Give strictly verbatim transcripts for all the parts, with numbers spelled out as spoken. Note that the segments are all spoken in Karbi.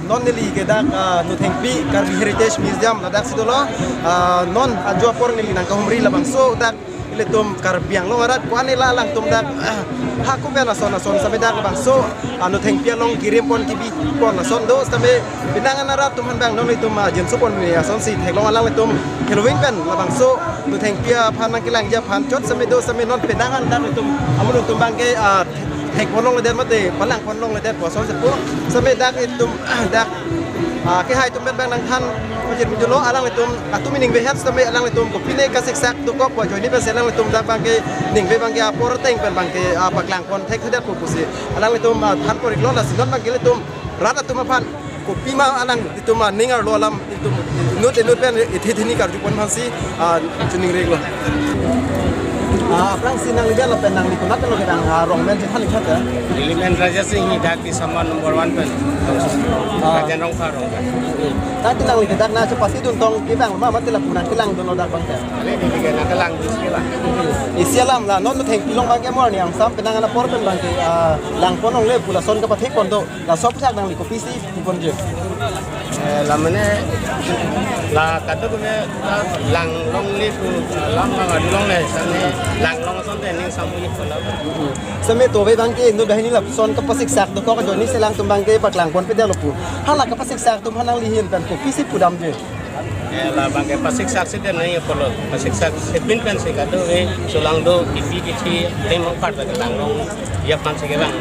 Non neli ke dak, ah, Nothengpi Karbi Heritage Museum ladak si dolo. Ah, non ajo apor neli nangkahumri labangso dak ilitum Karbi Anglong arat ko-an ila alangtum dak, ah, ha ko pen ason ason sitame dak labangso, ah, Nothengpi along kirim pon kibi pon ason do sitame penang an arat atum aphan abang non ilitum, ah, jinso pon me ason si theklong alanglitum heloving pen labangso Nothengpi aphan nangkelangji aphan chot sitame do sitame non penang an dak ilitum amonit atum abang ke, ah, thek pon longledet mate palang pon longledet pu ason si pu sitame dak ilitum, ah, dak, ah, kehai atum pen abang nangthan pajir mi dolo alanglitum atum ningve het sitame alanglitum kopine kasiksak dokok pu ajoine pensi alanglitum dak abang ke ningve abang ke apor ateng pen abang ke, ah, paklang pon thekthedet pu pusi alanglitum, ah, than pon iklo lasi non abang ke ilitum rat atum aphan kopima alanglitum, ah, ning arlo alam ilitum inut inut pen ithi thini karju pon aphansi, ah, chiningri iklo. Ah, aphrangsi nangli amen lapen nangli konat pen lo kedang, ah, rong amen chethan ik tha. Neli amen Raja Singhi, dak Kisama number one pen. Ah. Rajan Rongphar rong pen. Tangte nangli ke dak nangchepasi dun tong kevang ma mate lapu nangkelangdun lo dak abang ke? Neli ke nangkelangdun si la. Isi alam la non Nothengpi along abang ke mo arni angsam penang an apor pen abang ke, ah, lang pon longle pu lason kapathe pon do. Laso aphuthak nangli kopisi pu ponji? Eh, la mane la kadokave la lang longle pu alam abang adu longle sitame lang long asonte ning samui pu la. Sitame to ave abang ke inut banghini lapuson kapasiksak dokok ajoine si alangtum abang ke paklang pon pedetlo pu. Hala kapasiksak atum aphan nangli ahin pen kopisi pudamji? Eh, la abang ke pasiksak si det nangji apotlo. Pasiksak si pin pensi kadokave sulang do kipi kithi adim apar ta kelang long. Dia aphansi kevang.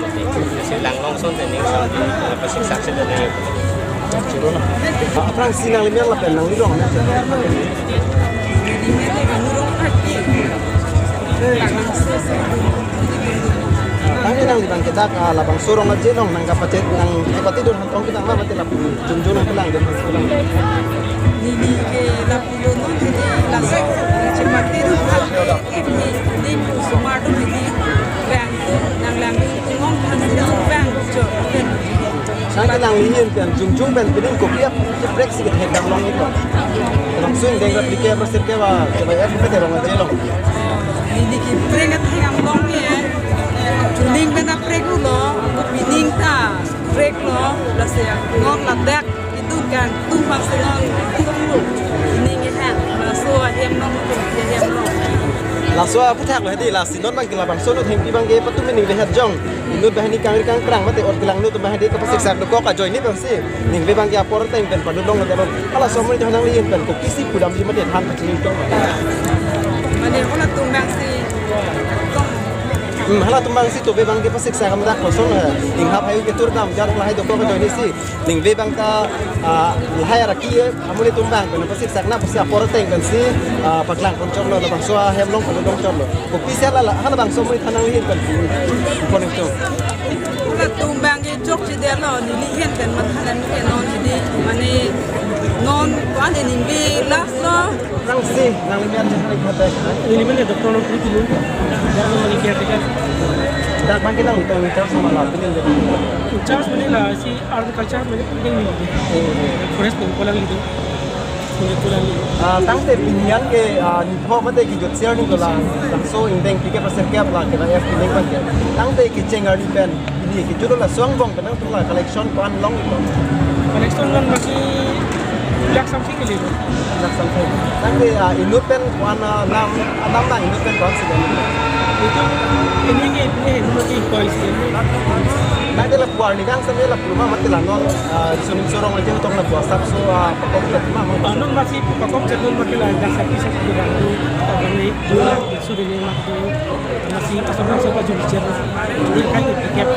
Si lang long asonte ning asonte. Pasiksak si det nangji apotlo. Choro na. Aphrangsi nangli amen lapen nangli rong amen? Tangte nangli abang ke dak, ah, labangso rong aje along nangkapachet nangkepathe dun tong kedang ma mate lapu jongjong nangkelangdun? Neli ke lapu lo non hedi laso chepathe dun tha ke, eh, neli osomar atum hedi abang nanglangdun tong aphan si abang chot pen. Tangte nangli ahin pen jongjong pen pining kopi apreksi kethek dam long iklo? Labangso ingdeng ra phlikep ra sirkep a, kevang et mate rong aje along. Neli ke prek athek dam long ke, chuning pen aprek lo, pining ta prek lo, lasi non ladak itu kan tum bang si non tum lo. Ning hang, laso ahem long, ahem long. Laso aphuthak lo hedi, lasi non abang ke labangso Nothengpi abang ke patum ningve het jong inut banghini kangri kangkrang mate ot kelang inut abang hedi kapasiksak dokok ajoine pensi ningve abang ke apor ateng pen padun longle det. Halaso amonit atum aphan nangli ahin pen kopisi pudamji mate than pachini tong? Mane halatum abang si, hmm, halatum abang si to ave abang ke pasiksak amat dak koson, eh, inghap hayu ketur dam jat lahai dokok ajoine si ningve abang ta, ah, lahai araki, eh, amonit atum abang pen pasiksak nang pusi apor ateng pensi, ah, paklang pon chotlo, labangso ahem along padun long chotlo. Kopisi hala la, halabangso amonit aphan nangli ahin pen pon iklo? Halatum abang ke chokchedetlo, neli ahin pen mathanan ke non hedi, mane non ko-an ningve last lo. Aphrangsi nangli amen chethan ik tha. Neli amen Doctor Nongkri Timung. Dak mane caretaker. Dak abang ke nangli tong in charge ma lapen in charge mane lasi agriculture mane neli forest pen ko lang lido. Pen ko lang lido. Ah, tangte pini an ke, ah, nipho mate kejut share ni ko la, laso ingdeng phlikep ra sirkep la kevang et pining abang ke. Tangte kecheng arni pen pini kejut laso angbong pen nangtum la collection ko-an long iklo? Collection long masi lakh something ke lido. Lakh something. Tangte, ah, inut pen ko-an, ah, alam, alam abang inut pen ko-an si dam? Itu ini ke, ini ke, ini ke ko-an si dam? Tangte lapu arni kangsam lapu ma mate la non, ah, suning sorong aja utong lapu asap so, ah, pakok lapu ma ma. Ah, non masi pakok jadon mate la dak sapi sapi dam tu, ah, kami dua. Sudah ni mak tu masih pasal pasal baju bicara. Dia kan dia pikir.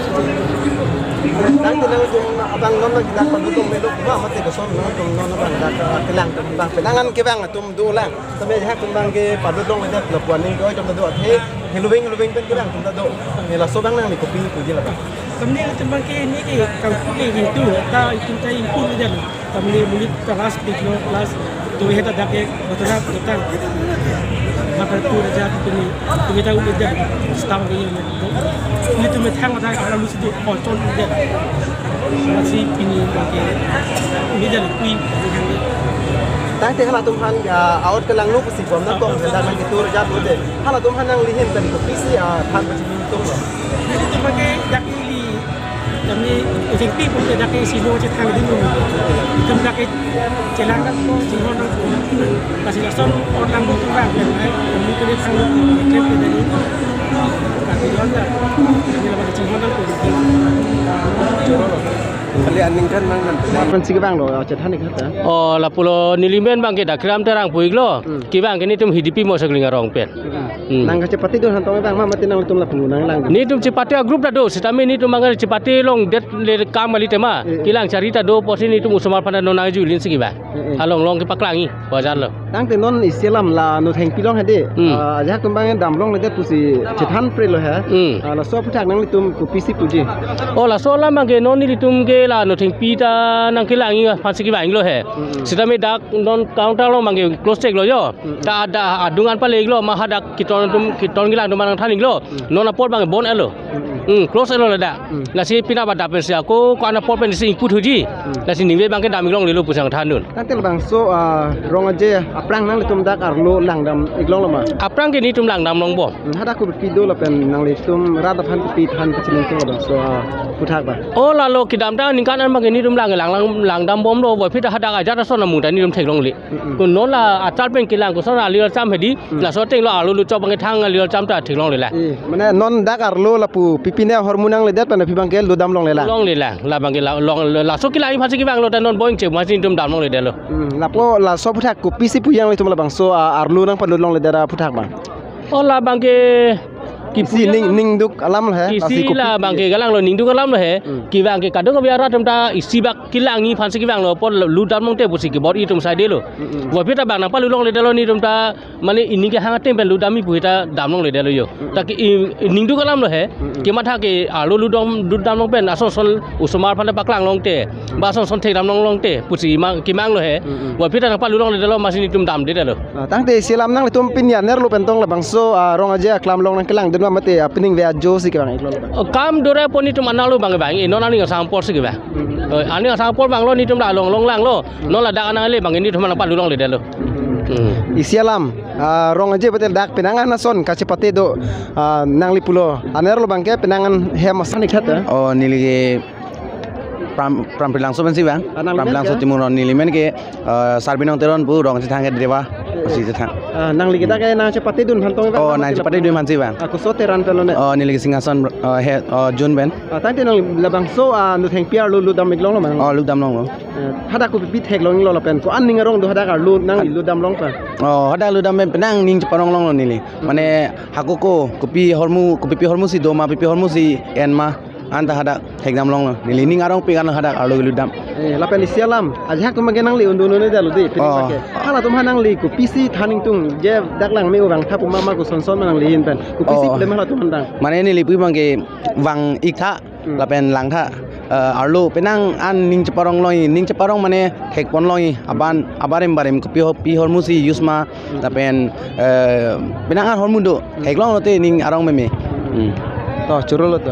Tangte nangtum abang non lagi dak padun longle lo ma mate koson nangtum non abang dak, ah, kelang atum abang penang an kevang atum dolang. Sitame ajahak atum abang ke padun longle det lapu aning ke oi atum ta do athe heloving heloving pen kevang atum ta do. Neli laso abang nangli kopi puji labang? Kami atum abang ke neli ke kangpu ke Hindu ta itum ta ingpu le det. Tamni mulit ta ras pik lo, plus tu he ta dak ke betul betul. Maka tu raja tu ni, tu kita udah dah setahun ini. Ini tu methang mata kalau lu situ kocon udah. Masih pini pakai ini dah kui. Tangte halatum aphan, ah, out kelang lo pusi bom nangkok, dan nang itu raja tu deh. Halatum aphan nangli ahin pen kopisi, ah, than pachini tong lo? Ini tu pakai dak ini. Kami ejeng pi pun dak ke isi lo chethan di mo. Itum dak ke chelang dak ko chinghon dak ko. Lasi lason orang dak ko tum bang pen ai. Kami ke thang lo klem ke dari. Kami lo dak. Kami lo chinghon dak ko. Kali aningkan nang kan. Aphrangsi kevang lo, chethan ik hata. Oh, lapulo nelimen bang ke Dakhiram Terang pu-iklo. Hmm. Kevang ke netum Hidipi Mosaikling arong pen. Hmm. Hmm. Nang kachepatedun aphan tong bang ma mati nangtum lapu nanglang. Netum chepate a-group ta do, sitame netum bang chepate longdet le kam kali tema. Eh, eh. Kelang charita do pusi netum osomar aphan non nangjulinsi kevang. Eh, eh. Along long kepaklangji, wajar lo. Tangte non isi alam la Nothengpi along hedi. Hmm. Ah, ajahak atum bang damlongledet pusi chethan prelo he. Hmm. Ah, laso aphuthak nanglitum kopisi puji. Oh, laso alam bang ke non nelitum ke la Nothengpi ta nangkelangji aphansi kevanglo he. Hmm, hmm. Sitame dak non counter along bang ke close chek lo jo. Hmm, hmm. Ta ada adung an pale-iklo ma hadak keton atum keton kelang atum nangthan-iklo. Hmm. Non apor bang bon-etlo. Hmm, hmm. Hmm, close-etlo ladak. Hmm. Lasi pina ba dap pensi ako ko-an apor pensi ingput huji. Hmm. Lasi ningve bang ke dam-ik longlelo pusi nangthandun. Tangte labangso, ah, Rong Aje aphrang nanglitum dak arlo langdam-ik longlo ma? Aphrang ke netum langdam longbom. Hmm, hadak kopi do lapen nanglitum rat aphan kopi than kachiningtung labangso, ah, aphuthak ba? Oh, lalo kedamtang aningkan an bang ke netum lang lang langdambomlo, puvoiphit hadak ajat ason amung ta netum theklongle. Mm-mm. Ko non la achar pen kelang koson ali acham hedi, mm, laso ateng lo arlo lutchok bang ke thang ali acham ta theklonglelang. Eh, mane non dak arlo lapu pipine ahormu nangledet pen aphi bang ke lutdam longlelang. Longlelang, la bang ke la, long, laso kelangji aphansi kevanglo ta non boing che masi netum dam longledetlo. Hmm, lapu laso aphuthak kopisi pu nanglitum labangso, ah, arlo nangpalut longledet aphuthak bang? Oh, la bang ke isi ning, ningduk alam he, isi asi kopi la bang ke kelanglo ningduk alam lo he. Hmm. Kevang ke kadokave arat atum ta isi bak kelangji aphansi kevanglo apot lutdam longte pusi kebor-i atum saidelo. Mm-mm. Puvoiphit ta bang nangpalut longledetlo netum ta mane ining kehang ateng pen lutdamji pu ta dam longledetlo jo. Mm-mm. Ta ke i, i ningduk alam lo he. Mm-mm. Kematha ke arlo lutdam, lutdam long pen ason son osomar aphan ta paklang longte. Mm. Ba ason son thekdam long longte pusi ma kemanglo he. Mm-mm. Puvoiphit ta nangpalut longledetlo masi netum damdedetlo. Ah, tangte isi alam nanglitum pini anerlo pen tong labangso, ah, Rong Aje aklam along nangkelangdun ma mate, ah, pining ve ajo si kevang-iklo labang? Oh, kam dore pon netum anerlo bang kevang, eh, non aning asang apor si kevang. Hmm. Oh, aning asang apor vanglo netum la long longlanglo. Hmm. Non ladak anang le bang ke netum nangpalut longledetlo. Hmm. Hmm. Isi alam, ah, Rong Aje betel dak penang an ason kachepate do, ah, nangli pulo. Anerlo bang ke penang an hem ason ik hata. Oh, neli ke Pram, Pramprilangsong pensi bang. Ah, nang Pramprilangsong ke? Timung non nelimen ke, eh, Sarbinong Teron pu Rong Aje thang ke Dewa. Eh, eh. Masi thang. Ah, nangli kita ke nangchepatedun aphan tong bang? Oh, nang nangchepatedun aphansi bang. Ah, koso Teron pen lo ne? Oh, neli ke Singhason, eh, he, eh, Jun pen. Ah, tangte nang labangso, ah, Nothengpi arlo lutdam-ik longlo bang? Oh, lutdam longlo. Eh, hadak kopi theklonglo lapen ko-an ning arong do hadak arlo nang lutdam long pen? Oh, hadak lutdam pen penang ning cheparong longlo neli. Hmm. Mane hako ko kopi ahormu, kopipi ahormu si do ma, pipi ahormu si en ma. Anta hadak thekdam longlo. Neli ning arongpik an hadak arlo lutdam. Eh, lapen isi alam. Ajahak atum bang ke nangli undun-un-edetlo dei, pini, oh, bang ke. Halatum aphan nangli kopisi than ingtung je dak lang me-o vangtha pu ma ma koson son ma nangli ahin pen. Kopisi, oh, pule ma halatum aphan dang? Mane neli pu bang ke vang-iktha, hmm, lapen langtha. Eh, arlo penang an ning cheparong longji, ning cheparong mane thekpon longji. Aban, abarim barim kopi ho, pi ahormu si use ma, hmm, lapen, eh, penang an ahormu do. Hmm. Theklonglo te ning arong meme. Hmm. To, chorolo to.